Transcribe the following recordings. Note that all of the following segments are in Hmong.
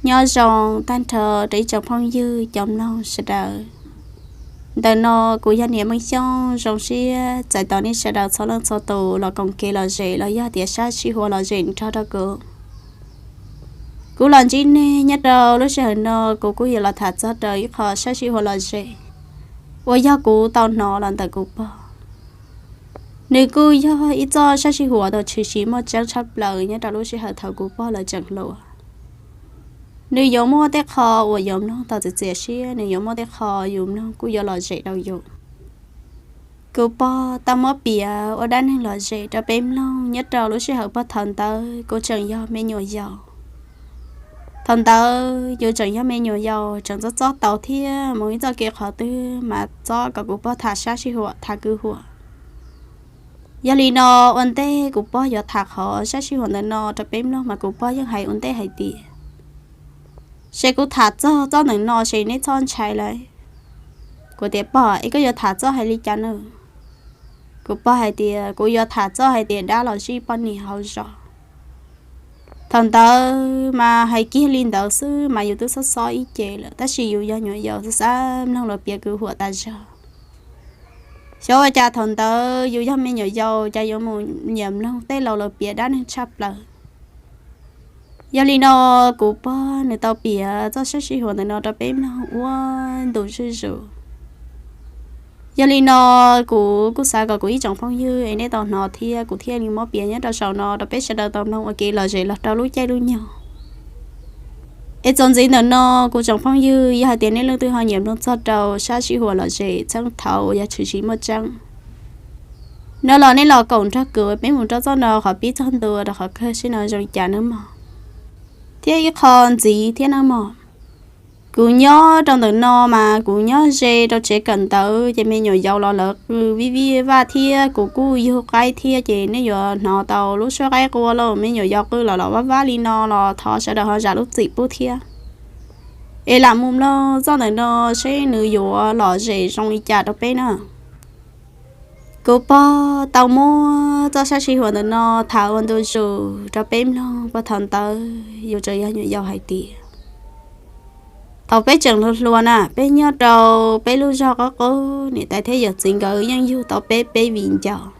Nyob zoo tag nrho rau ib tsoom phooj ywg cov mloog sawv daws. Ntawm no kuv yog Niam Meej Xyooj, zoo siab txais tos nej sawv daws txhua leej txhua tus los koom kev lom zem los yog tias sab sij huam lom zem nrog rau kuv. Kuv los ntsib nej nyob rau lub sij hawm no, kuv kuj yuav los tham txog rau ib qho sab sij huam lom zem uas yog kuv tau hnov los ntawm kuv pog. Nws kuj yog ib txoj sab sij huam tau tshwm sim muaj tseeb tshaj plaws nyob rau lub sij hawm thaum kuv pog lawv tseem hluas. Nws yuav muaj tej qho uas yuav mloog tau txias txias siab, nws yuav muaj tej qho yus mloog kuj yuav lom zem rau yus. Kuv pog tau muab piav ua dab neeg lom zem rau peb mloog nyob rau lub sij hawm pog thaum ntawd kuv tseem yog me nyuam yaus. Thaum ntawd yus tseem yog me nyuam yaus, tseem txob txob tau thiab mus ib txoj kev qhov twg mas txob kom kuv pog tham sab sij huam, tham kwv huam. Yog li no, ua ntej kuv pog yuav tham qhov sab sij huam ntawm no rau peb mloog mas kuv pog yeej hais ua ntej hais tias, se kuv tham txog txoj ntawm no se neb txhob ntshai lawm. Kuv tias, pog, es koj yuav tham txoj hais li cas no? Kuv pog hais tias, kuv yuav tham txoj hais tias dab los zij poj niam hauv zos. Thaum ntawd mas hais kiag li ntawd xwb mas yus twb xob xob ib ce lawm, tab sis yus yog nyuam yaus xwb xav mloog luag piav kwv huam tas zog. Xyov ua cas thaum ntawd yus yog me nyuam yaus cas yuav mus nyiam mloog tej laus luag piav dab neeg tshaj plaws. Yog li no, kuv pog nws tau piav txoj sab sij huam ntawm no rau peb mloog ua ntu zuj zus. Yog li no, kuv kuj xav kom kuv ib tsoom phooj ywg es nej tau hnov thiab kuv thiaj li muab piav nyob rau saum no rau peb sawv daws tau mloog ua kev lom zem los rau lub caij lub nyoog. Es txuas ntxiv ntawm no, kuv tsoom phooj ywg, yog hais tias nej leej twg ho nyiam mloog txog rau sab sij huam lom zem txheej thaud uas yog tshwm sim muaj tseeb no los nej los koom nrog kuv peb mus rau txoj no qhov pib txog ntua rau qhov kawg seb no zoo li cas nawb mog. Thiab ib qho ntxiv thiab nawb mog, kuv nyob rau ntawm no mas kuv nyob ze rau tsev kawm ntawv ces me nyuam yaus los lawv qw vij vij vaj thiab kuv kuj yug qaib thiab ces nej yuav hnov tau lub suab qaib qua los me nyuam yaus qw los los vaj vaj li no los thov sawv daws ho zam lub txim pub thiab. Es lam mus mloog txoj ntawm no seb nws yuav lom zem zoo li cas rau peb na. Kuv pog tau muab txoj sab sij huam ntawm no tham ua ntu zus rau peb mloog puag thaum ntawd yus tseem yog nyuam yaus hais tias, thaum peb tseem hluas hluas na, peb nyob rau peb lub zog qub qub, niam tais thiab yawm txiv nkawd yeej yug tau peb peb viv ncaus.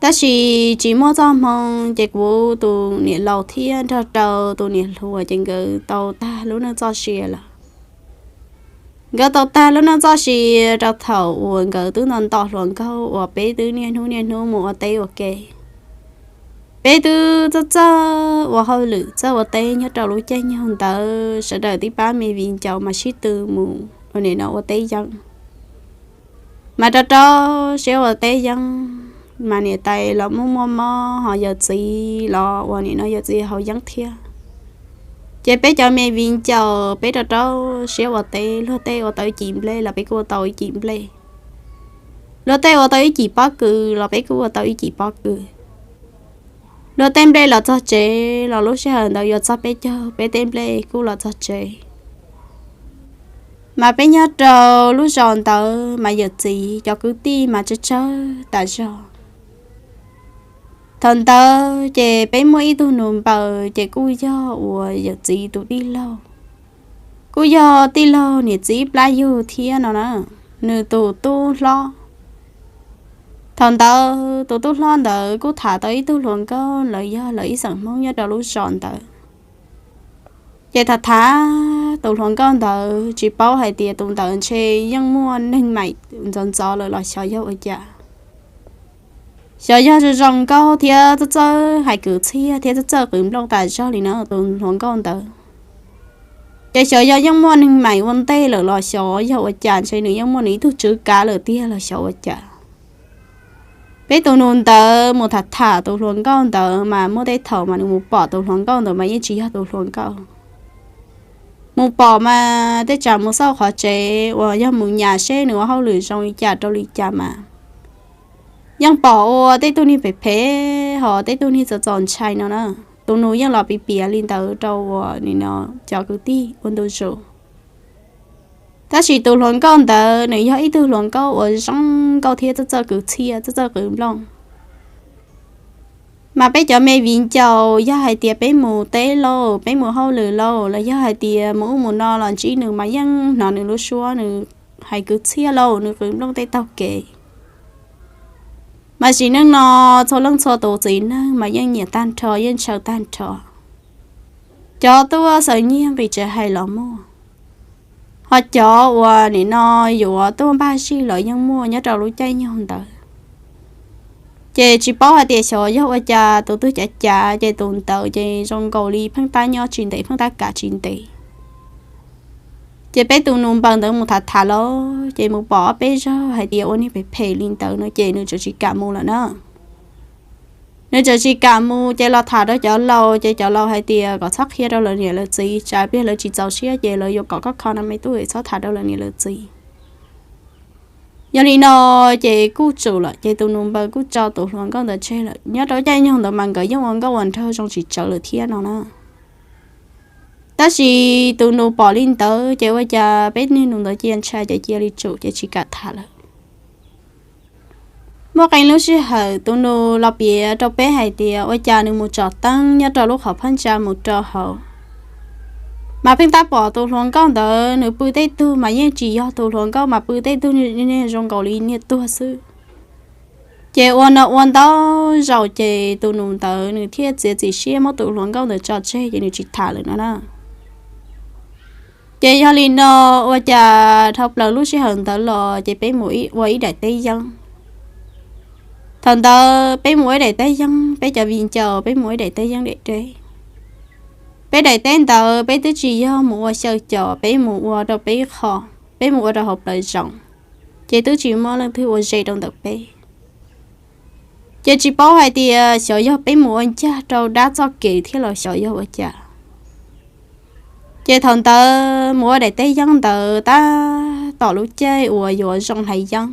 Tab sis tsis muaj txoj hmoo ces kuv tus niam laus thiab nrog rau tus niam hluas ces nkawd tau tag lub neej txoj sia lawm. Nkawd tau tag lub neej txoj sia rau thaum uas nkawd twb nto nto hluas nkauj uas peb twb niaj hnub niaj hnub mus ua teb ua ke. Peb twb txawj txawj ua hauj lwm txawj ua teb nyob rau lub caij nyoog ntawd sawv daws tib pab me viv ncaus mas sib tw mus ua nim no ua teb yeeb. Mas rau rau siab ua teb yeeb, mas niam tais los muaj muaj mob ho yawm txiv los ua nim no yawm txiv haus yeeb thiab. Ces peb cov me viv ncaus peb rau rau siab ua teb, luag tej ua tau ib cim nplej los peb kuj ua tau ib cim nplej. Luag tej ua tau ib cim pob kws los peb kuj ua tau ib cim pob kws. Luag tej nplej los txog tsev los lub sij hawm ntawd yuav txog peb caug peb tej nplej kuj los txog tsev. Mas peb nyob rau lub zos ntawd mas yawm txiv cov kwv tij mas tsawg tsawg tas zog. Thaum ntawd ces peb muaj ib tug nus npaws ces kuj yog uas yawm txiv tus tij laug, kuj yog tij laug niam txiv plab yug thiab no na, nws tus tub hlob. Thaum ntawd tus tub hlob ntawd kuj tham tau ib tug hluas nkauj, lawv yog lawv ib xeem Hmoob nyob rau lub zos ntawd. Ces tham tham tus hluas nkauj ntawd tsis paub hais tias tus ntawd ntshe yeej muaj neeg maim ntxov ntxov lawm los xyov yog ua cas. Xyov yog zoo zoo nkauj thiab txawj txawj hais kwv txhiaj thiab txawj txawj qwv nplooj tas zog li na tus hluas nkauj ntawd. Ces xyov yog yeej muaj neeg maim ua ntej lawm los xyov yog ua cas ntshe nws yeej muaj nws ib tug tswv kav lawm tiag los xyov ua cas. Peb tus nus ntawd mus tham tham tus hluas nkauj ntawd mas muaj tej thaum mas nws mus pom tus hluas nkauj ntawd mas yeej tsis yog tus hluas nkauj. Mus pom mas tej tsam mus xauj qhov tsev uas yog mus nyas seb nws ua hauj lwm zoo li cas rau li cas mas yeej pom ua tej tug niag phem phem ho tej tug niag txom txom ntshai no na. Tus nus yeej los piav piav li ntawd rau uas nim no cov kwv tij ua ntu zus. Tab sis tus hluas nkauj ntawd nws yog ib tug hluas nkauj uas zoo nkauj thiab txawj txawj kwv txhiaj txawj txawj qwv nplooj. Mas peb cov me viv ncaus yog hais tias peb mus teb lauj, peb mus hauj lwm lauj, los yog hais tias mus ub mus no los ntsib nws mas yeej hnov nws lub suab, nws hais kwv txhiaj lauj, nws qw nplooj tej taug kev. Mas sim neej no txhua leej txhua tus txiv neej mas yeej nyiam tag nrho, yeej ntshaw tag nrho. Cov tuaj xaws nyiaj nqis tsev hais los muaj, ho cov uas nim no yuav tuaj npaj zij los yeej muaj nyob rau lub caij nyoog ntawd. Ces tsis paub hais tias xyov yog ua cas tus twg cav cav ces tus ntawd ces zoo nkaus li pheej tab nyob tsis ntev, pheej tab kav tsis ntev. Ces peb tus nus npaws ntawd mus tham tham los ces mus pom ob peb zaug hais tias ua niag phem phem li ntawd no ces nws txawm tsis kam mus lawm na. Nws txawm tsis kam mus ces los tham rau cov laus, ces cov laus hais tias kom txhob qhia rau lawv niam lawv txiv, tsam pliag lawv tsis txaus siab ces lawv yuav kom koj kho no me tub, txhob tham rau lawv niam lawv txiv. Yog li no ces kuj tsum lawm, ces tus nus npaws kuj tso tus hluas nkauj ntawd tseg lawm. Nyob rau caij nyoog ntawd mas nkawd yeej ua nkauj ua nraug zoo tsis tsawv lawm thiab no na. Tab sis tus nus pom li ntawd ces ua cas peb niag nus ntawd cia ntshai ces cia li tsum ces tsis kam tham lawm. Muaj qee lub sij hawm tus nus los piav rau peb hais tias ua cas nws mus tsom teeb nyob rau lub qhov phab ntsa mus rau hauv, mas pheej tab pom tus hluas nkauj ntawd nws pw tej tug mas yeej tsis yog tus hluas nkauj, mas pw tej tug niag zoo nkaus li niag tuag xwb. Ces ua no ua ntau zaus ces tus nus ntawd nws thiaj txiav txim siab muab tus hluas nkauj ntawd tso tseg ces nws tsis tham lawm no na. Ces yog li no ua cas dhau plaws lub sij hawm ntawd los ces peb mus ua ib daim teb yeeb. Thaum ntawd peb mus ua ib daim teb yeeb, peb cov viv ncaus peb mus ua ib daim teb yeeb daim teb. Peb daim teb ntawd peb twb tsis yog mus ua xyaw cos, peb mus ua rau peb qho, peb mus ua rau hauv plawv zoov, ces twb tsis muaj leej twg ua ze rau ntawm peb. Ces tsis paub hais tias xyov yog peb mus ua ncaj rau dab txoj kev thiab los xyov yog ua cas. Ces thaum ntawd mus ua daim teb yeeb ntawd tab tom lub caij uas yuav zoo hlais yeeb,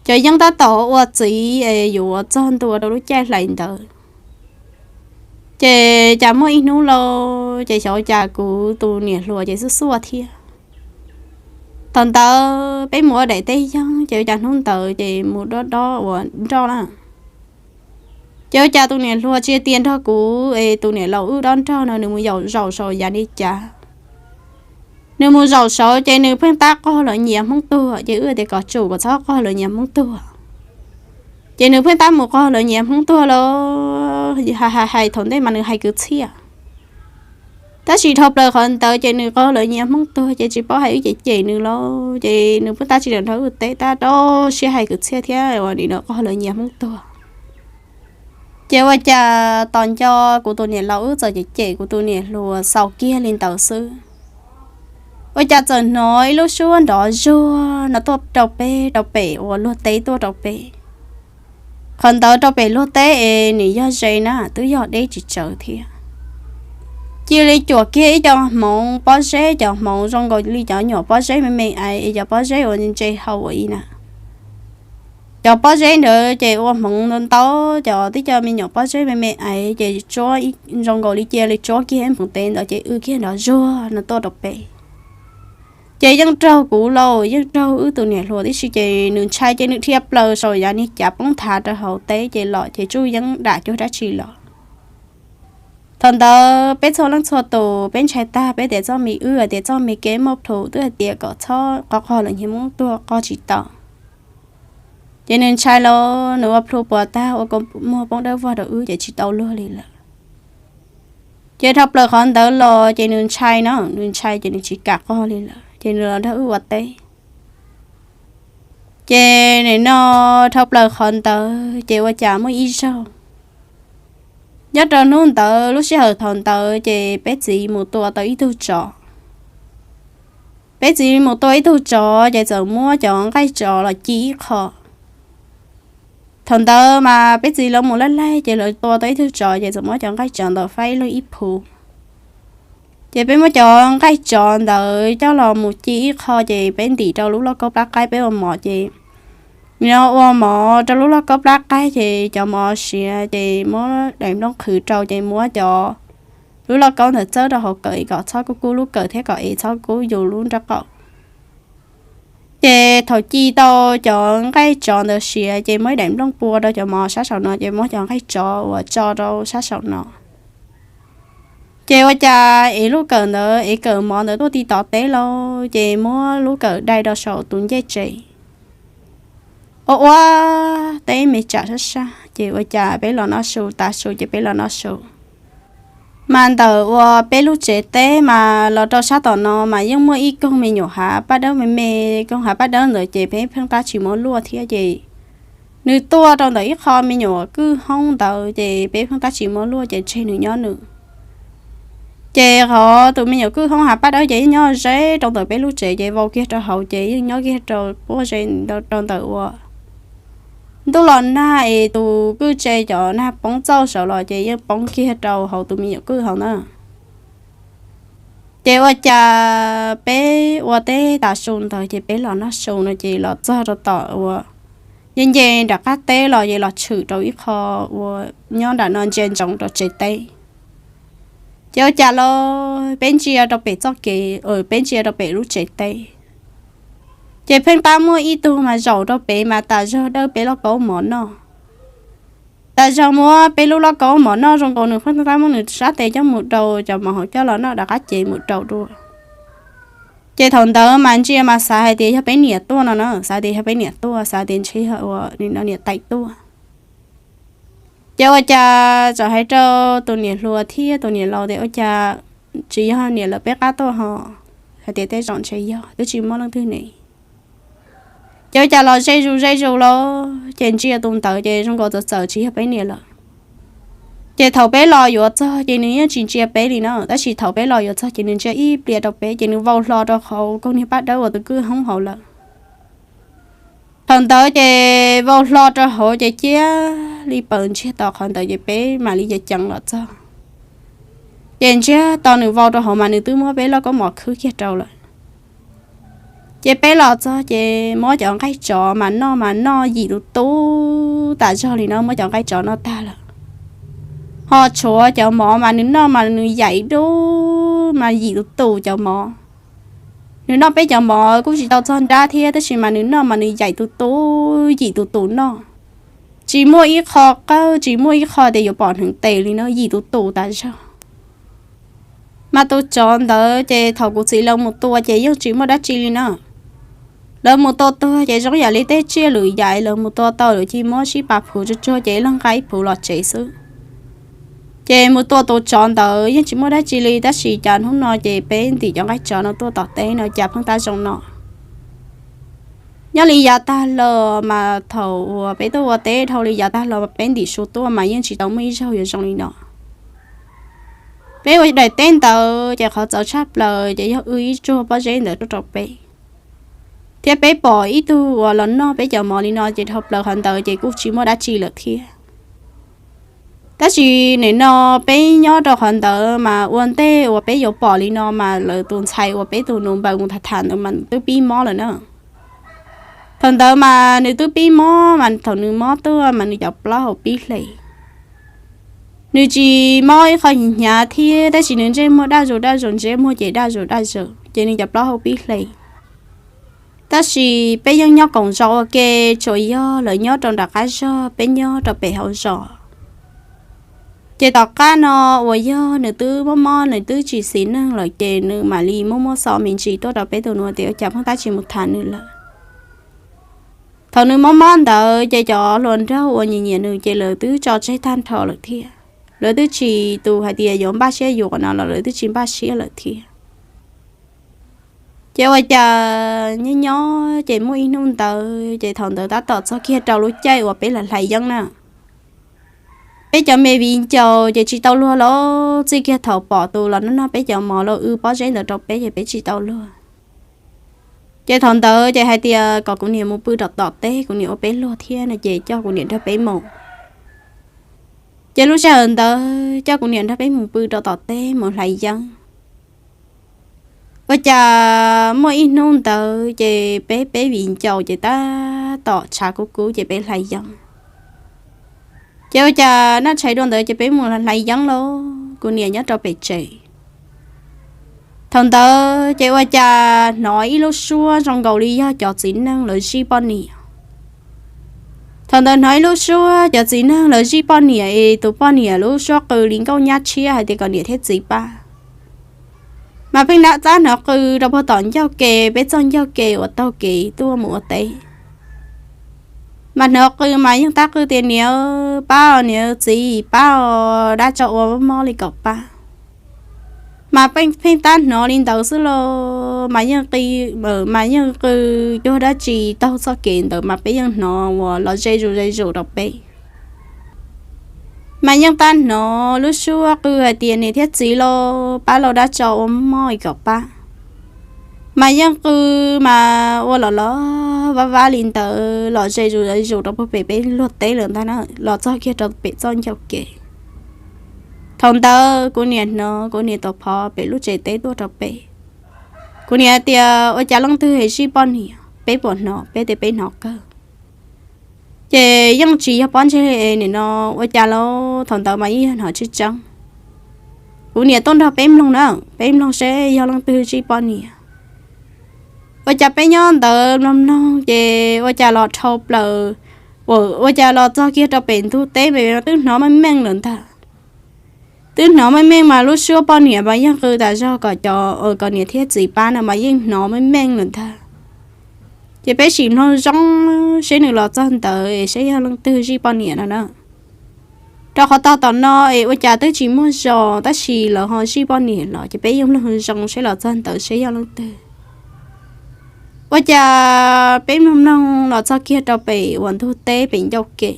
cov yeeb tab tom ua txiv es yuav txog ntua rau lub caij hlais ntawd. Ces cas muaj ib hnub lauj, ces xyov cas kuv tus niam hluas ces xuj xuaj thiab. Thaum ntawd peb mus ua daim teb yeeb ces ua cas hnub ntawd ces mus dob dob uas nroj na. Ces ua cas tus niam hluas tsis tias nrog kuv es tus niam laus wb dob nroj no nws mus zaum saum yav li cas. Nws mus zaum saud ces nws pheej tab qog los nyias Hmoob tuag, ces wb tias kom tsum kom txhob qog los nyias Hmoob tuag. Ces nws pheej tab mus qog los nyias Hmoob tuag los hais hais thaum ntej mas nws hais kwv txhiaj. Tab sis dhau plaws qhov ntawd ces nws qog los nyias Hmoob tuag ces tsis paub hais wb cem cem nws los ces nws pheej tab tsis nrog wb teb, tab rau siab hais kwv txhiaj thiab uas nim no qog los nyias Hmoob tuag. Ces ua cas tos nco kuv tus niam laus wb txawm cem cem kuv tus niam hluas xaus kiag li ntawd xwb, ua cas txawm hnov ib lub suab nrov zuag no tuaj rau peb, rau pem uas luag teb tuaj rau peb. Qhov ntawd rau pem luag teb es nws yog ze na, twb yog deb tsis tsawv thiab. Cia li cuam kiag ib co hmoov pob zeb, cov hmoov zoo nkaus li cov nyuam pob zeb me me ais, cov pob zeb uas ntse hau ua ib na. Cov pob zeb ntawd ces ua hmoov ntau ntau, cov tib co me nyuam pob zeb me me ais ces tsuab, zoo nkaus li cia li tsuab kiag hmoov teb ntawd ces w kiag nrov zuag no tuaj rau peb. Ces yeej raug kuv lauj, yeej raug wb tus niam hluas tib si, ces nws ntshai ces nws dhia plaws saum yav niag cav poob nthav rau hauv teb ces los ces tsuj yeeb dam cuag dab tsi los. Thaum ntawd peb txhua leej txhua tus peb ntshai tag, peb tias txoj me, wb hais tias txoj me kev muaj plhus twb hais tias kom txhob qog qog los nyias Hmoob tuag, qog tsis tau. Ces nws ntshai los nws ua plhu puas tag ua kua muag poob dawb vog rau wb ces tsis tau luag li lawm. Ces dhau plaws qhov ntawd los ces nws ntshai no, nws ntshai ces nws tsis kam qog li lawm ces nws los nrog wb ua teb. Ces nim no dhau plaws qhov ntawd ces ua cas muaj ib zaug, nyob rau hnub ntawd lub sij hawm thaum ntawd ces peb txiv mus tua tau ib tug tsov. Peb txiv mus tua ib tug tsov ces txawm muab cov nqaij tsov los ci ib qho. Thaum ntawd mas peb txiv lawv mus laij laij ces lawv tua tau ib tug tsov ces txawm muab cov nqaij tsov ntawd faib lug ib phuv. Ces peb muab cov nqaij tsov ntawd coj los mus ci ib qho ces peb ntim rau lub lauj kaub plab qaib peb ua mov ces, no ua mov rau lub lauj kaub plab qaib ces cov mov siav ces muab daim nplooj qhwv rau ces muab cov, lub lauj kaub ntawd txawb rau hauv kawm kom txhob kub kub lub kawm thiab kom ev txhob kub yus lub nraub qaum. Ces thaum ci tau cov nqaij tsov ntawd siav ces muab ib daim nplooj pua rau cov mov sab saum no ces muab cov nqaij tsov uas tso rau sab saum no. Ces ua cas ev lub kawm ntawd, ev kawm mov ntawd tuaj ti tov teb lauj, ces muab lub kawm dai rau saum tus ncej tsev. Ua ua teb me tsam sab sab ces ua cas peb los noj su, tav su ces peb los noj su. Mas ntawm uas peb lub tsev teb mas los rau sab tom no mas yeej muaj ib koog me nyuam hav paj dawb me me, koog hav paj dawb ntawd ces peb pheej tab tsis muab luaj thiab ces nws tuaj rau ntawm ib qho me nyuam kwj hoob ntawd ces peb pheej tab tsis muab luaj ces tseg nws nyob nws. Ces qhov tus me nyuam kwj hoob hav paj dawb ces yeej nyob ze rau ntawm peb lub tsev ces vau kiag rau hauv ces yeej nyob kiag rau puab ze rau ntawm uas ntuj los nag es tus kwj tse cov nag poob txauj saud los ces yeej poob kiag rau hauv tus me nyuam kwj hauv na. Ces ua cas peb ua teb tav su ntawd ces peb los noj su no ces los txog rau tom uas nce nce nram qab teb los ces los tshwm rau ib qho uas nyob nram no ntsia ntsoov rau tsev teb. Ces ua cas los peb ntsia rau pem txoj kev, peb ntsia rau pem lub tsev teb, ces pheej tab muaj ib tug mas zaum rau pem mas tas zog dawb peb lauj kaub mov noj. Tas zog muab peb lub lauj kaub mov noj zoo nkaus nws pheej tab muab nws sab tes coj mus rau cov mov hauv coj los noj rov qab cev mus rau dua. Ces thaum ntawd mas ntsia mas xav hais tias yog peb niam tuaj no na, xav tias yog peb niam tuaj, xav tias ntshe yog ua no niam tais tuaj. Ces ua cas txawm hais rau tus niam hluas thiab tus niam laus tias ua cas tsis yog niam lawv peb qab tuaj ho, hais tias tej zaum ntshe yog twb tsis muaj leej twg ne. Ces ua cas los ze zus ze zus los ces ntsia tus ntawd ces zoo nkaus txawm txawm tsis yog peb niam lawm. Ces thaum peb los yuav txog ces nws yeej tsis ntsia peb li na, tab sis thaum peb los yuav txog ces nws ntsia ib pliag rau peb ces nws vau hlo rau hauv koog niag paj dawb uas tus kwj hoob hauv lawm. Thaum ntawd ces vau hlo rau hauv ces cia li pawv ntsiag to qhov ntawd ces peb mam li ceev ceev los txog. Ces ntsiag to nws vau rau hauv mas nws twb muab peb lauj kaub mov khwb kiag rau lawm. Ces peb los txog ces muab cov nqaij tsov mas noj mas noj yim tus tus tas zog li no, muab cov nqaij tsov noj tag lawm. Ho tshuav cov mov mas nws noj mas nws yaim dub mas yim tus tus cov mov. Nws noj peb cov mov kuj tsis tau txog nrab thiab tab sis mas nws noj mas nws yaim tus tus yim tus tus noj. Tsis muaj ib qho qawj, tsis muaj ib qho tias yuav pom hneev tes li no, yim tus tus tas zog. Mas tus tsov ntawd ces thaum kuv txiv lawv mus tua ces yeej tsis muaj dab tsi li na. Lawv mus tua tuag ces zoo yam li tej tsiaj lwm yam lawv mus tua tau lawm ces muab sib pas phuv tsuag tsuag ces ib leeg nqa ib phuv los tsev xwb. Ces mus tua tus tsov ntawd yeej tsis muaj dab tsi li, tab sis cas hnub no ces peb ntim cov nqaij tsov no tuaj tom teb no cas pheej tab zoo no. Nyob li yav tag los mas thaum uas peb tuaj ua teb dhau li yav tag los peb ntim su tuaj mas yeej tsis tau muaj ib zaug yuav zoo li no. Peb ua daim teb ntawd ces qhov txawv tshaj plaws ces yog wb ib tsuag pob zeb ntawd tuaj rau peb, thiab peb pom ib tug uas los noj peb cov mov li no ces dhau plaws qhov ntawd ces kuj tsis muaj dab tsi lawm thiab. Tab sis nim no peb nyob rau qhov ntawd mas ua ntej uas peb yuav pom li no mas lawv tus ntxhais uas peb tus nus npaws mus tham tham ntawd mas twb pib mob lawm na. Thaum ntawd mas nws twb pib mob mas thaum nws mob tuaj mas nws cov plaub hau pib hle. Nws tsis mob ib qho hnyav thiab tab sis nws ntsej muag daj zus daj zus, ntsej muag ces daj zus daj zus ces nws cov plaub hau pib hle. Tab sis peb yeej nyob koom zos ua ke, tsuas yog lawv nyob rau nram qab zog, peb nyob rau pem hauv zos. Ces tom qab no uas yog nws twb mob mob nws twb tsis xis neej lawm ces nws mam li muab muab xov me ntsis tuaj rau peb tus nus tias ua cas pheej tab tsis mus tham nws lawm. Thaum nws mob mob ntawd ces cov hluas nraug uas nyiam nyiam nws ces lawv twb tso tseg tag nrho lawm thiab. Lawv twb tsis tus hais tias yuav npaj siab yuav no los lawv twb tsis npaj siab lawm thiab. Ces ua cas nyob nyob ces muaj ib hnub ntawd ces thaum ntawd tab tom txog kiag rau lub caij uas peb hlais yeeb na. Peb cov me viv ncaus ces tsis tau luag los txij kiag thaum pom tus los noj noj peb cov mov los wb pob zeb ntawd rau peb ces peb tsis tau luag. Ces thaum ntawd ces hais tias kom kuv niam mus pw rau tom teb, kuv niam ua peb luag thiab no ces coj kuv niam nrog peb mus. Ces lub sij hawm ntawd coj kuv niam nrog peb mus pw rau tom teb mus hlais yeeb. Ua cas muaj ib hnub ntawd ces peb peb viv ncaus ces tab tom tshav kub kub ces peb hlais yeeb. Ces ua cas noj tshais dua ntawd ces peb mus hlais yeeb lauj, kuv niam nyob rau pem tsev. Thaum ntawd ces ua cas hnov ib lub suab zoo nkaus li yog cov txiv neej lawv zij poj niam. Thaum ntawd hnov ib lub suab cov txiv neej lawv zij poj niam es tus poj niam lub suab qw li nkauj nyab tshiab hais tias kom niam thiab txiv pab. Mas pheej tab hnov qw rau puag tom ncauj ke, peb txoj ncauj ke uas taug kev tuaj mus ua teb. Mas hnov qw mas yeej tab qw tias niam pab, niam txiv pab os, dab tso ua mob li kom pab. Mas pheej tab hnov li ntawd xwb los mas yeej qw, mas yeej qw cuag dab tsi taug txoj kev ntawd mas peb yeej hnov uas los ze zus ze zus rau peb. Mas yeej tab hnov lub suab qw hais tias niam thiab txiv los pab los dab tso ua mob kom pab. Mas yeej qw mas ua los los vaj vab li ntawd los ze zus ze zus rau puag pem peb luag teb lawm ntag na, los txog kiag rau pem txoj ncauj ke. Thaum ntawd kuv niam hnov kuv niam tus phov pem lub tsev teb tuaj rau peb. Kuv niam tias ua cas leej twg zij poj niam, peb puas hnov, peb tias peb hnov kawg. Ces yeej tsis yog pob ntseg nim no ua cas lauj, thaum ntawd mas yeej yog hnov tseeb tseeb. Kuv niam tuaj nrog peb mloog na, peb mloog seb yog leej twg zij poj niam. Ua cas peb nyob ntawd mloog mloog ces ua cas los dhau plaws, ua cas los txog kiag rau pem ntug teb mas twb hnov meej meej lawm ntag. Twb hnov meej meej mas lub suab poj niam mas yeej qw tas zog kom cov, kom niam thiab txiv pab no mas yeej hnov meej meej lawm ntag. Ces peb sim mloog zoo seb nws los txog ntawd es seb yog leej twg zij poj niam no na. Rau qhov tog tom no es ua cas twb tsis muaj zos tab sis lawv ho zij poj niam los ces peb yeej mloog zoo seb los txog ntawd seb yog leej twg. Ua cas peb mloog mloog los txog kiag rau pem uas ntug teb pem ncauj ke,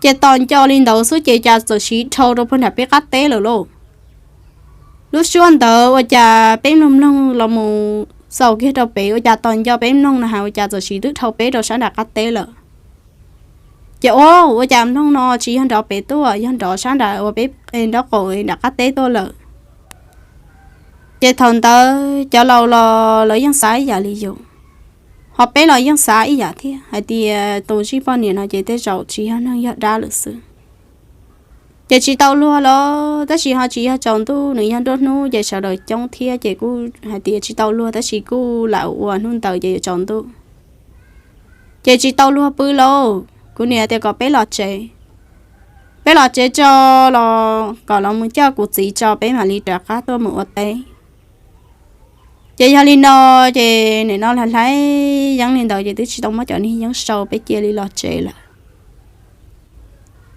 ces tos nco li ntawd xwb ces cas txawm siv dhau rau puag nram peb qab teb lawm lauj. Lub suab ntawd ua cas peb mloog mloog los mus xaus kiag rau pem ua cas tos nco peb mloog no hais ua cas txawm siv twb dhau peb rau sab nram qab teb lawm. Ces ua, ua cas mloog no tsis yog nrov pem tuaj, yog nrov sab nram uas peb nraub qaum nram qab teb tuaj lawm. Ces thaum ntawd cov laus los lawv yeej xav ib yam li yus, ho peb los yeej xav ib yam thiab hais tias tus zij poj niam no ces tej zaum tsis yog neeg yog dab lawm xwb. Ces tsis tau luag los tab sis ho tsis yog tsaus ntuj, nws yog nruab hnub ces sawv daws coob thiab ces kuj hais tias tsis tau luag tab sis kuj lam ua hnub ntawd ces yuav tsaus ntuj. Ces tsis tau luag pw lauj, kuv niam tias kom peb los tsev. Peb los tsev tso los kom los mus coj kuv txiv tso peb mam li rov qab tuaj mus ua teb. Ces yog li no, ces nim no hlais hlais yeeb li ntawd ces twb tsis tau muab cov niag yeeb sau, peb cia li los tsev lawm.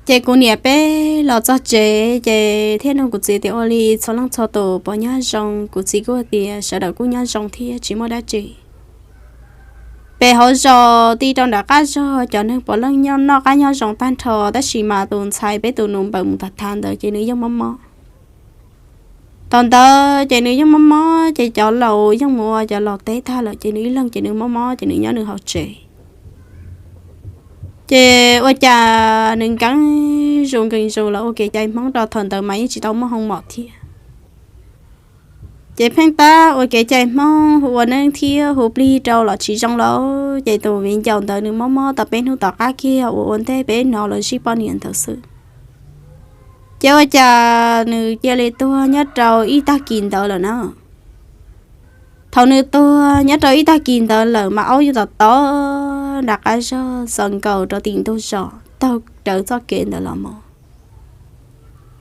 Ces kuv niam peb los txog tsev ces thiaj nug kuv txiv tias ua li txhua leej txhua tus puas nyob zoo, kuv txiv kuj tias sawv daws kuj nyob zoo thiab tsis muaj dab tsi. Pem hauv zos ti rau nram qab zos cov neeg puav leej nyob noj qab nyob zoo tag nrho tab sis mas tus ntxhais peb tus nus npaws mus tham tham ntawd ces nws yeej mob mob. Thaum ntawd ces nws yeej mob mob ces cov laus yeej mus ua cov laus teb tag lawm ces nws ib leeg ces nws mob mob ces nws nyob nws hauv tsev. Ces ua cas nws nkees zus nkees zus los ua kev cai Hmoob rau thaum ntawd mas yeej tsis tau muaj hoo mom thiab. Ces pheej tab ua kev cai Hmoob hu ua neeb thiab hu plig rau los tsis zoo lawm ces tus viv ncaus ntawd nws mob mob tau peb hnub tom qab kiag uas ua ntej peb hnov lawv zij poj niam ntawd xwb. Ces ua cas nws cia li tuag nyob rau ib tag kis ntawd lawm na. Thaum nws tuag nyob rau ib tag kis ntawd lawm mas aub yuav tom tom nram qab zog txaws nkaus rau tim ntug zos taug rawv txoj kev ntawd los mus.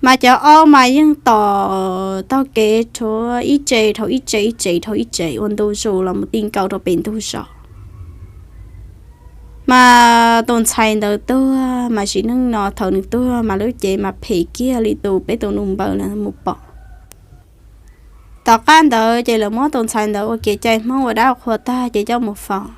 Mas cov aub mas yeej tom taug kev rhuav ib tse dhau ib tse ib tse dhau ib tse ua ntu zus los mus ti nkaus rau pem ntug zos. Mas tus ntxhais ntawd tuag mas sim neej no thaum nws tuag mas lub cev mas phem kiag li tus peb tus nus npaws mus pom. Tom qab ntawd ces lawv muab tus ntxhais ntawd ua kev cai Hmoob ua dab qhua tag ces coj mus faus.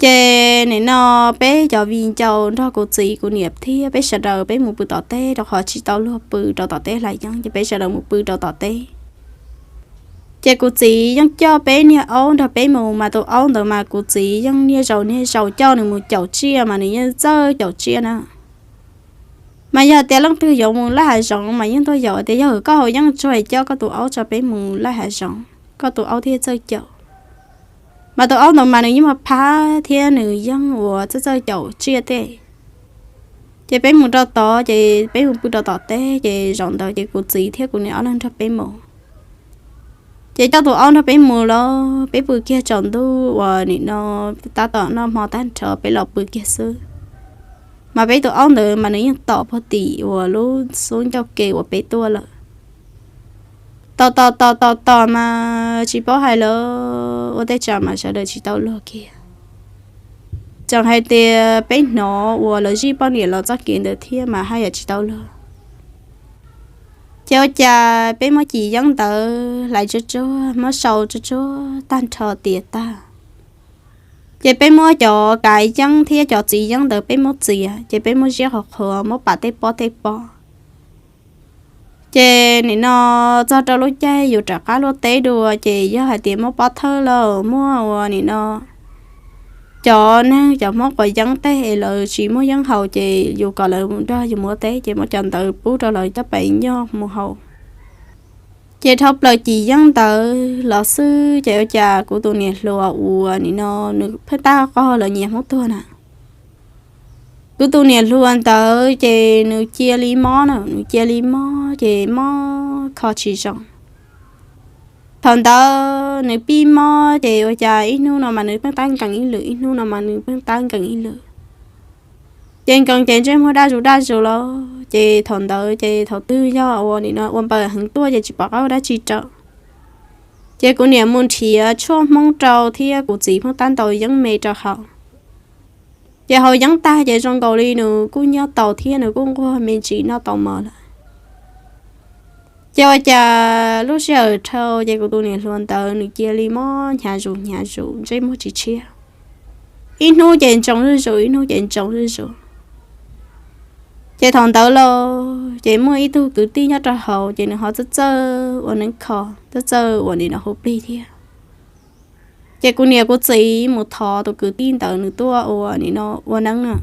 Ces nim no peb cov viv ncaus nrog kuv txiv kuv niam thiab peb sawv daws peb mus pw tom teb rau qhov tsis tau luag pw rau tom teb hlais yeeb ces peb sawv daws mus pw rau tom teb. Ces kuv txiv yeej coj peb niag aub nrog peb mus mas tus aub ntawd mas kuv txiv yeej niaj zaus niaj zaus coj nws mus caum tsiaj mas nws yeej txawj caum tsiaj na. Mas yog tias leej twg yuav mus laij hav zoov mas yeej tuaj yaum tias yog koj haus yeeb tsuag coj koj tus aub tso peb mus laij hav zoov, koj tus aub thiaj txawj caum. Mas tus aub ntawd mas nws yeej mus phab thiab nws yeej ua txawj txawj caum tsiaj tej. Ces peb mus rau tod ces peb mus pw rau tom teb ces zaum ntawd ces kuv txiv thiab kuv niam ob leeg nrog peb mus. Ces coj tus aub nrog peb mus los peb pw kiag tsaus ntuj uas nim no tab tom noj hmo tag nrho peb los pw kiag xwb. Mas peb tus aub ntawd mas nws yeej tom puag tim uas lub xub ncauj ke uas peb tuaj lawm. Tom tom tom tom tom mas tsis paub hais lawm ua tej tsam mas sawv daws tsis tau luag kiag. Tseem hais tias peb hnov uas lawv zij poj niam los txoj kev ntawd thiab mas haj yam tsis tau luag. Ces ua cas peb muab cim yeeb ntawd hlais tsuag tsuag muab sau tsuag tsuag tag nrho tiav tag. Ces peb muab cov kav yeeb thiab cov txiv yeeb ntawd peb muab txiav ces peb muab ziab qhuav qhuav muab pam tej pob tej pob. Ces nim no txog rau lub caij yus rov qab luaj teb dua ces yog hais tias muaj pob thawj los muaj uas nim no cov neeg cov Hmoob quav yeeb tej es lawv tsis muaj yeeb haus ces yus kom lawv mus nrog yus mus ua teb ces muab cov ntawd pub rau lawv coj pes nyoj mus haus. Ces dhau plaws cim yeeb ntawd los xwb ces ua cas kuv tus niam hluas uas nim no nws pheej tab qog lawv nyias Hmoob tuag na. Kuv tus niam hluas ntawd ces nws cia li mob na, nws cia li mob ces mob kho tsis zoo. Thaum ntawd nws pib mob ces ua cas ib hnub no mas nws pheej tab nkees ib lwm, ib hnub no mas nws pheej tab nkees ib lwm. Ces nkees ces ntsej muag daj zus daj zus los ces thaum ntawd ces thaum twg yog uas nim no ua npaws heev tuaj ces tsis pom qab ua dab tsi rau. Ces kuv niam mus nrhiav tshuaj Hmoob rau thiab kuv txiv pheej tab ntaus yeeb me rau haus. Ces haus yeeb tag ces zoo nkaus li nws kuj nyob tau thiab nws kuj nquag me ntsis noj tau mov lawm. Ces ua cas lub sij hawm dhau ces kuv tus niam hluas ntawd nws cia li mob hnyav zus hnyav zus ntsej muag tsis tshiab. Ib hnub ces ntsoov zuj zus, ib hnub ces ntsoov zuj zus. Ces thaum ntawd los ces muaj ib tug kwv tij nyob rau hauv ces nws ho txawj txawj ua neeb kho, txawj txawj uas nim no hu plig thiab. Ces kuv niam kuv txiv mus thov tus kwv tij ntawd nws tuaj ua nim no ua neeb na.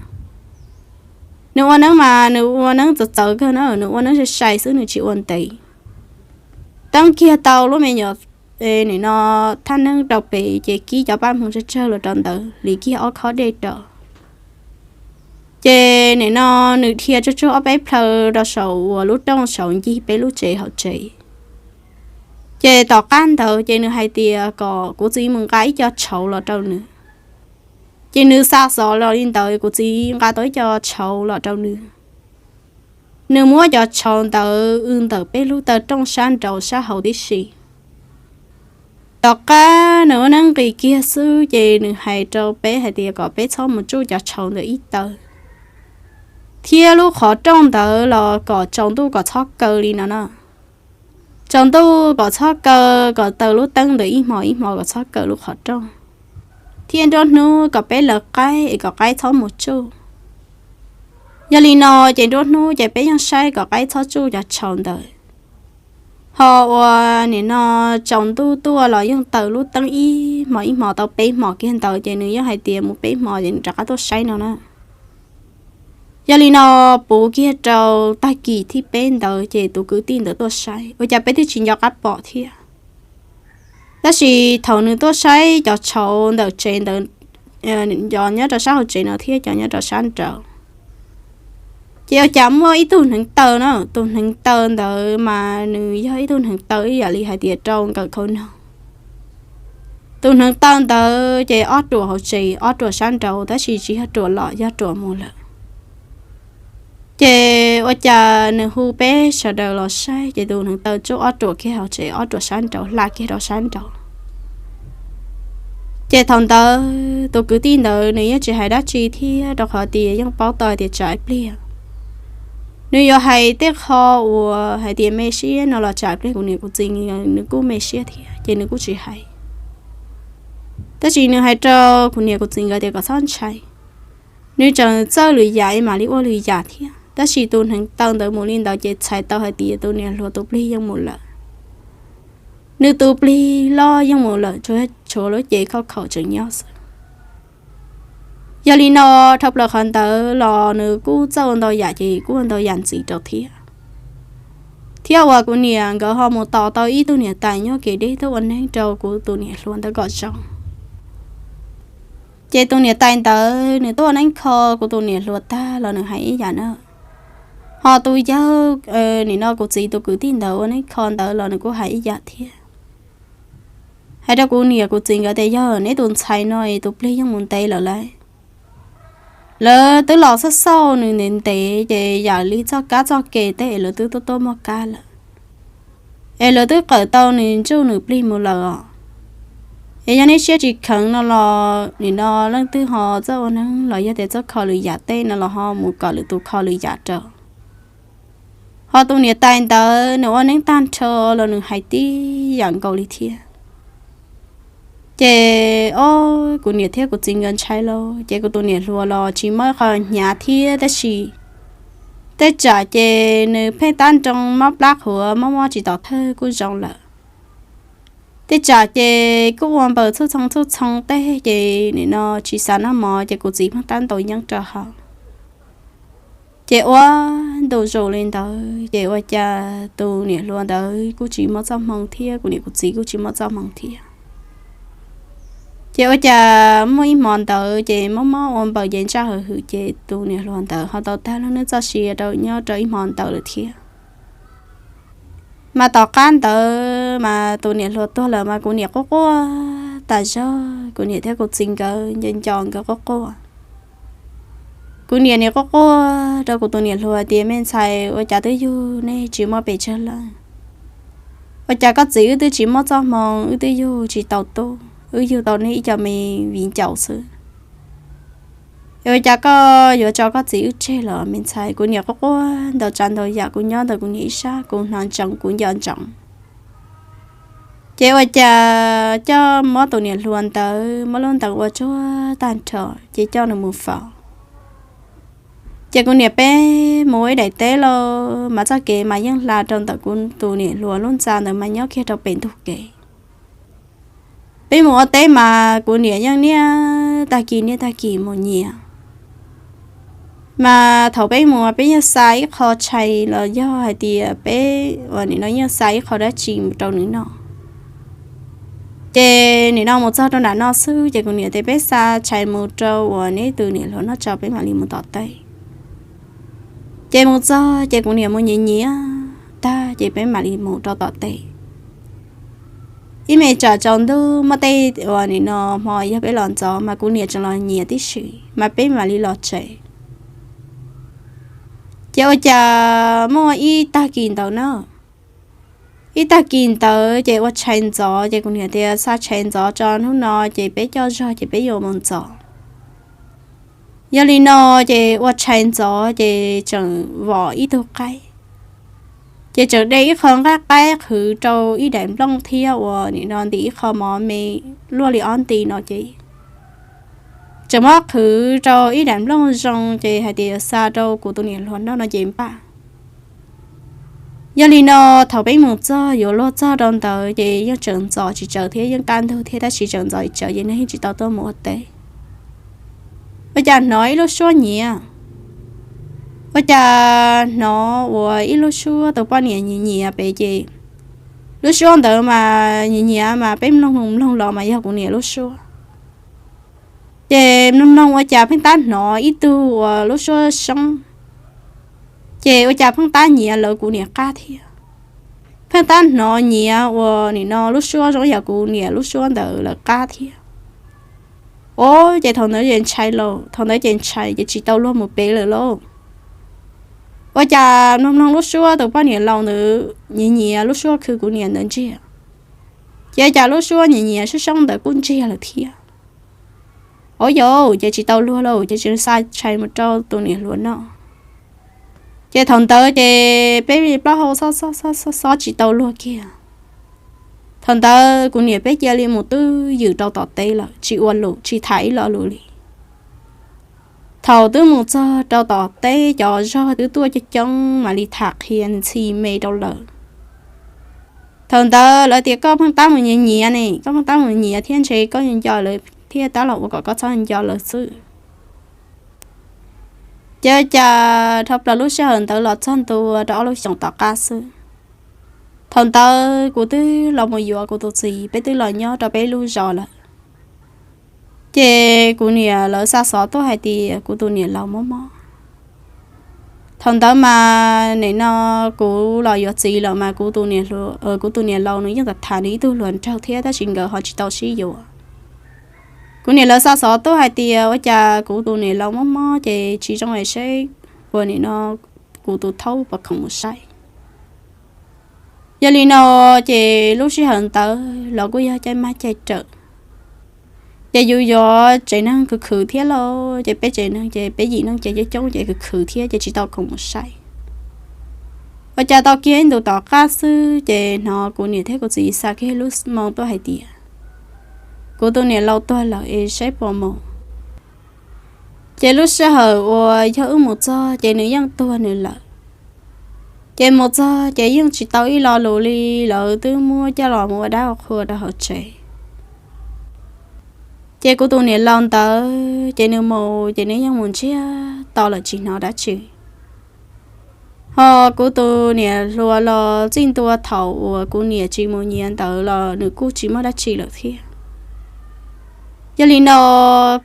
Nws ua neeb mas nws ua neeb txawv txawv kawg na, nws ua neeb sai sai xwb nws tsis ua ntev. Teeb kiag tau lub me nyuam nim no thaj neeb rau pem ces kib cov paj hmoov tsawg tsawg los rau ntawd li kiag ob khob dej rau. Ces nim no nws dhia tsuag tsuag ob peb plhaw rau saum uas lub rooj saum ncig peb lub tsev hauv tsev. Ces tom qab ntawd ces nws hais tias kom kuv txiv mus nqa ib co tshauv los rau nws. Ces nws xa xov los li ntawd kuv txiv nqa tau ib co tshauv los rau nws. Nws muab cov tshauv ntawd w ntawm peb lub taw rooj sab nraud sab hauv tib si. Tom qab nws ua neeb nqis kiag xwb ces nws hais rau peb hais tias kom peb txhob mus tsuj cov tshauv ntawd ib taw, thiab lub qhov rooj ntawd los kom tsaus ntuj kom txhob kaw li no na. Tsaus ntuj kom txhob kaw, kom taws lub teeb ntawd ib hmos ib hmos kom txhob kaw lub qhov rooj, thiab nruab hnub kom peb lawv qaib es kom qaib txhob mus tsuj. Yog li no ces nruab hnub ces peb yeej saib kom qaib txhob tsuj cov tshauv ntawd. Ho uas nim no tsaus ntuj tuaj los yeej taws lub teeb ib hmos ib hmos tau peb hmos kiag ntawd ces nws yeej hais tias mus peb hmos ces nws rov qab tuaj saib no na. Yog li no puv kiag rau tag kis thib peb ntawd ces tus kwv tij ntawd tuaj saib ua cas peb twb tsis nco qab pom thiab. Tab sis thaum nws tuaj saib cov tshauv ntawm tsev ntawd, cov nyob rau sab hauv tsev no thiab cov nyob rau sab nraud, ces ua cas muaj ib tug hneev taw na, tus hneev taw ntawd mas nws yog ib tug hneev taw ib yam li hais tias rau nkawm khau noog. Tus hneev taw ntawd ces ob ruam hauv tsev ob ruam sab nraud tab sis tsis yog ruam los yog ruam mus lawm. Ces ua cas nws hu peb sawv daws los saib ces tus hneev taw tsuj ob ruam kiag hauv tsev ob ruam sab nraud hla kiag rau sab nraud. Ces thaum ntawd tus kwv tij ntawd nws yeej tsis hais dab tsi thiab rau qhov tias yeej paub tau tias tsam ib pliag nws yuav hais tej qho uas hais tias me siab no los tsam ib pliag kuv niam kuv txiv nws kuj me siab thiab ces nws kuj tsis hais. Tab sis nws hais rau kuv niam kuv txiv nkawd tias kom txhob ntshai, nws tseem txawj lwm yam es mam li ua lwm yam thiab. Tab sis tus hneev taw ntawd mus li ntawd ces txhais tau hais tias tus niam hluas tus plig yeej mus lawm. Nws tus plig loj yeej mus lawm, tshuav lub cev khauj khaum tseem nyob xwb. Yog li no, dhau plaws qhov ntawd los nws kuj txawj ua ntau yam ces kuj ua ntau yam ntxiv rau thiab. Thiab uas kuv niam nkawd ho mus tos tau ib tug niam tais nyob kev deb tuaj ua neeb rau kuv tus niam hluas ntawd kom zoo. Ces tus niam tais ntawd nws tuaj ua neeb kho kuv tus niam hluas tag los nws hais ib yam na. Ho tus yawg, nim no kuv txiv tus kwv tij ntawd ua neeb kho ntawd los nws kuj hais ib yam thiab. Hais rau kuv niam kuv txiv nkawd tias yog neb tus ntxhais no es tus plig yeej mus ntev lawm lauj. Lawv twb los xauj xauj nws ntev ntev ces yam li txoj kab txoj ke tej es lawv twb tuaj tuaj muaj kab lawm, es lawv twb qawm tau nws ntsuj nws plig mus lawm os. Es yog neb siab tsis kheev no los nim no leej twg ho txawj ua neeb los yog tias txawj kho lwm yam tej no los ho mus kom lwm tus kho lwm yam rau. Ho tus niam tais ntawd nws ua neeb tag nrho los nws hais tib yam nkaus li thiab. Ces ob kuv niam thiab kuv txiv nkawd ntshai lauj, ces kuv tus niam hluas los tsis muaj qhov hnyav thiab tab sis tej tsam ces nws pheej tab nroo mob plab qhuav mob mob tsis tom thawj kuj zoo lawm. Tej tsam ces kuj ua npaws txhua txhoo txhua txhoo tej ces nim no tsis xav noj mov ces kuv txiv pheej tab ntaus yeeb rau hauv. Ces ua ntu zus li ntawd ces ua cas tus niam hluas ntawd kuj tsis muaj txoj hmoo thiab kuv niam kuv txiv kuj tsis muaj txoj hmoo thiab. Ces ua cas muaj ib hmo ntawd ces mob mob ua npaws ces ntsaj hawv hwm ces tus niam hluas ntawd ho tau tag lub neej txoj sia rau nyob rau ib hmo ntawd lawm thiab. Mas tom qab ntawd mas tus niam hluas tuag lawm mas kuv niam quaj quaj tas zog, kuv niam thiab kuv txiv nkawd nco nco nkawd quaj quaj. Kuv niam nim quaj quaj rau kuv tus niam hluas tias me ntxhais, ua cas twb yug nej tsis muaj pes tsawg leej, ua cas koj txiv wb twb tsis muaj txoj hmoo, wb twb yug tsis tau tub, wb yug tau nej ib co me viv ncaus xwb, ua cas koj yuav tso koj txiv wb tseg los me ntxhais. Kuv niam quaj quaj ntau tsav ntau yam, kuv nyob ntawm kuv niam ib sab kuv hnov ntsoov kuv nco ntsoov. Ces ua cas coj muab tus niam hluas ntawd muab lub ntees ua tsuag tag nrho ces coj nws mus faus. Ces kuv niam peb mus ua ib daim teb lauj, mas txoj kev mas yeej hla rau ntawm kuv tus niam hluas lub ntxa ntawd mas nyob kiag rau pem ntug kev. Peb mus ua teb mas kuv niam yeej niaj tag kis niaj tag kis mus nyiam. Mas thaum peb mus peb yeej xa ib qho tshais los yog hais tias peb ua nim no yeej xa ib qho dab tsi mus rau nws noj. Ces nim no mus txog rau nram no xwb ces kuv niam tias peb xa tshais mus rau uas neb tus niam hluas noj tso peb mam li mus tom teb. Ces mus txog ces kuv niam mus nyiam nyiam tag ces peb mam li mus rau tom teb. Ib me tsam tsaus ntuj muaj tej uas nim no hmo yog peb los ntxov mas kuv niam tseem los nyiam tib si mas peb mam li los tsev. Ces ua cas muaj ib tag kis ntawd na, ib tag kis ntawd ces ua tshais ntxov ces kuv niam tias xa tshais ntxov tso hnub no ces peb coj zog ces peb yuav mus ntxov. Yog li no ces ua tshais ntxov ces tseem vom ib tug qaib, ces tseem de ib qho nqaij qaib qhwv rau ib daim nplooj thiab uas nim no ntim ib qho mov me luaj li ob nti no ces tseem muab qhwv rau ib daim nplooj zoo ces hais tias xa rau kuv tus niam hluas noj no ces npaj. Yog li no thaum peb mus txog yuav luag txog rau ntawd ces yeej tseem ntxov tsis tsawg thiab yeej kaj ntug thiab tab sis tseem ntxov tsis tsawg ces nws yeej tsis tau tuaj mus ua teb. Ua cas hnov ib lub suab nyiav, ua cas hnov uas ib lub suab tus poj niam nyiav nyiav pem ces lub suab ntawd mas nyiav nyiav mas peb mloog mloog los mas yog kuv niam lub suab. Ces mloog mloog ua cas pheej tab hnov ib tug uas lub suab soob, ces ua cas pheej tab nyiav lawv kuv niam qab thiab. Pheej tab hnov nyiav uas nim no lub suab zoo yam kuv niam lub suab ntawd lawv qab thiab. Os, ces thaum ntawd ces ntshai lauj, thaum ntawd ces ntshai ces tsis tau luag mus pem lawm lauj. Ua cas mloog mloog lub suab tus poj niam laus ntawd nyiav nyiav lub suab khwv kuv niam ntawd ntsiag, ces cas lub suab nyiav nyiav soob soob ntawd kuj ntsiag lawm thiab. Os yauj, ces tsis tau luag lauj, ces tsis xa tshais mus rau tus niam hluas noj. Ces thaum ntawd ces peb plaub hau xob xob xob xob tsis tau luag kiag. Thaum ntawd kuv niam peb cia li mus twj ywm rau tom teb lawm tsis ua lus tsis tham ib lo lus li. Thaum twb mus txog rau tom teb cov zog twb tuaj coob coob mam li tham qhia ntxhi me rau lawv. Thaum ntawd lawv tias koj pheej tab mus nyiav nyiav ne, koj pheej tab mus nyiav thiab ntshe koj nco lawv thiaj tab los ua kom koj txhob nco lawv xwb. Ces cas dhau plaws lub sij hawm ntawd los txog ntua rau ob lub xyoos tom qab xwb. Thaum ntawd kuv twb los mus yuav kuv tus txiv peb twb los nyob rau peb lub zos lawm. Ces kuv niam lawv xa xov tuaj hais tias kuv tus niam laus mob mob. Thaum ntawd mas nim no kuv los yuav txiv lawm mas kuv tus niam laus nws yeej tham nws ib tug hluas nraug thiab tab sis nkawd ho tsis tau sib yuav. Kuv niam lawv xa xov tuaj hais tias ua cas kuv tus niam laus mob mob ces tsis zoo es seb ua nim no kuv tus thaub puas khoom mus saib. Yog li no ces lub sij hawm ntawd los kuj yog caij mab caij rawm, ces yus yuav tsev neeg khwv khwv thiab lauj, ces peb tsev neeg ces peb yim neeg ces coob coob ces khwv khwv thiab ces tsis tau khoom mus saib. Ua cas tau kiag ib ntus tom qab xwb ces hnov kuv niam thiab kuv txiv xa kiag lub moo tuaj hais tias kuv tus niam laus tuag lawm es saib puas mus. Ces lub sij hawm uas yog wb mus txog ces nws yeej tuag nws lawm. Ces mus txog ces yeej tsis tau ib lo lus li, lawv twb muab coj los mus ua dab ua qhua rau hauv tsev. Ces kuv tus niam laus ntawd ces nws mus ces nws yeej mus ntsiag to lawm tsis hnov dab tsi. Ho kuv tus niam hluas los txij ntua thaum uas kuv niam tsis mus nyiam ntawd los nws kuj tsis muaj dab tsi lawm thiab. Yog li no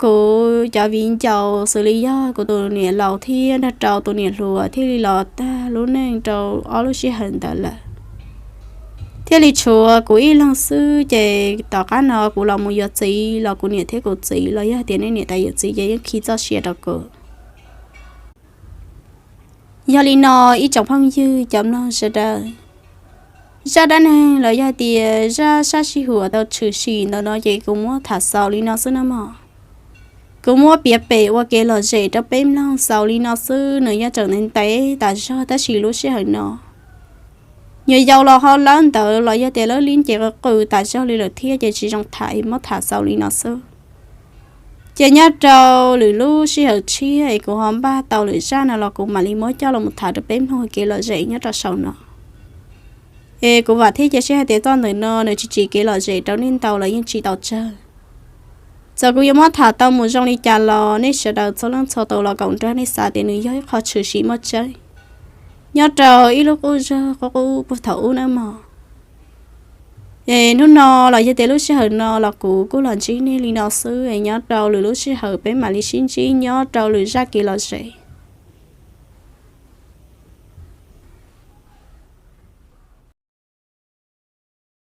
kuv cov viv ncaus xws li yog kuv tus niam laus thiab nrog rau tus niam hluas thiaj li los tag lub neej rau ob lub sij hawm ntawd lawm. Thiaj li tshuav kuv ib leeg xwb ces tom qab no kuv los mus yuav txiv los kuv niam thiab kuv txiv los yog tias nej niam tais yawm txiv ces yeej khi txoj sia rau kuv. Yog li no ib tsoom phooj ywg cov mloog sawv daws, zaj dab neeg los yog tias zaj sab sij huam tau tshwm sim ntawm no ces kuv muab tham xaus li no xwb nawb mog. Kuv muab piav pem ua kev lom zem rau peb mloog xaus li no xwb, nws yeej tseem ntev ntev tas zog tab sis lub sij hawm no nyuam yaus los ho lawb ntawd los yog tias lawv li nce qw qw tas zog li lawm thiab ces tsis zoo tham es muab tham xaus li no xwb. Ces nyob rau lwm lub sij hawm tshiab es kuv ho npaj tau lwm zaj no los kuv mam li muab coj los mus tham rau peb mloog kev lom zem nyob rau saum no. Es kuv vam thiab cia siab hais tias txoj ntawm no nws tsis tsim kev lom zem rau nej ntau los yeej tsis tau tsawg. Txawm kuv yuav muab tham tau mus zoo li cas los nej sawv daws txhua leej txhua tus los kaum nrog nej xav tias nws yog ib qho tshwm sim muaj tseeb nyob rau ib lub qub zog qub qub puag thaum ub nawb mog. Es hnub no los yog tias lub sij hawm no los kuv kuj los ntsib nej li no xwb es nyob rau lwm lub sij hawm peb mam li sib ntsib nyob rau lwm zaj kev lom zem.